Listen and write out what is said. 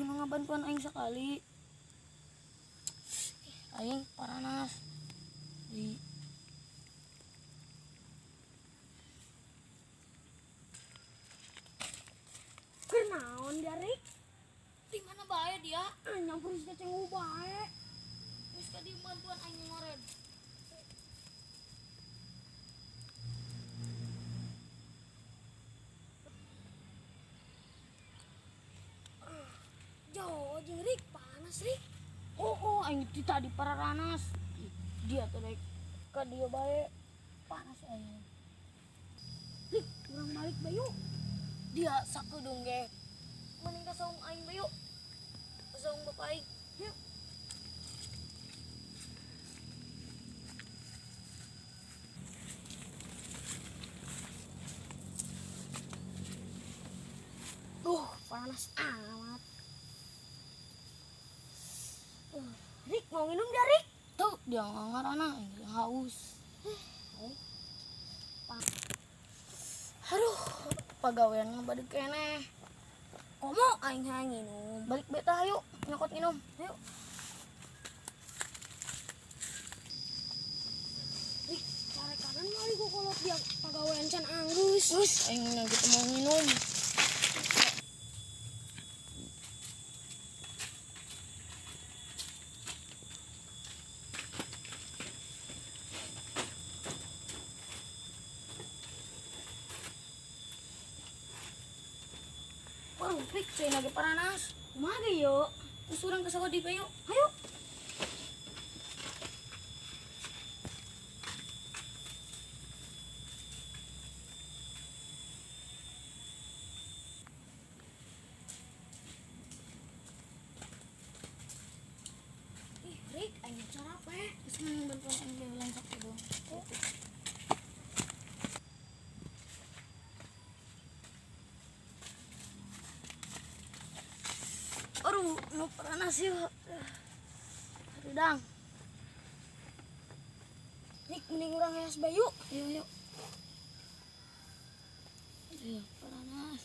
nu ngabantuan aing sekali. Aing paranas. Di Keur naon dia, Rik? Di mana bae dia? Ah, nyampur si ceceng bae. Geus ka dieu bantuan aing ngored. Jauh jeung Rik, panas Rik. Oh, aing ti tadi pararanas. Dia teh daek ka dieu bae. Panas aing. Rik, urang balik bae yuk. Dia sakedeung ge. Mending ka saung aing bae yuk. Ka saung bapak aing. Yuk. Duh, panas amat. Rik, mau minum gak, Rik? Tuh, dia ngarana, haus. Aduh, pagawean mah bade keneh. Komo aing hayang nginum. Balik beta ayo, nyokot minum. Ayo. Rik, cari kanan mari gua kolot dia pagawean can anggeus. Terus aing gitu mau minum. Waduh, Rik, saya lagi paranas. Kumaha ge yuk? Terus urang ke sawah di bae yuk. Ayo. Ih, Rik, aing carape. Terus mending bantuan aing beulang sakedeung. Aduh, nu panas yuk. Aduh, dang. Rik, mending urang heas bae yuk. Ayo, ayo. Aduh, panas.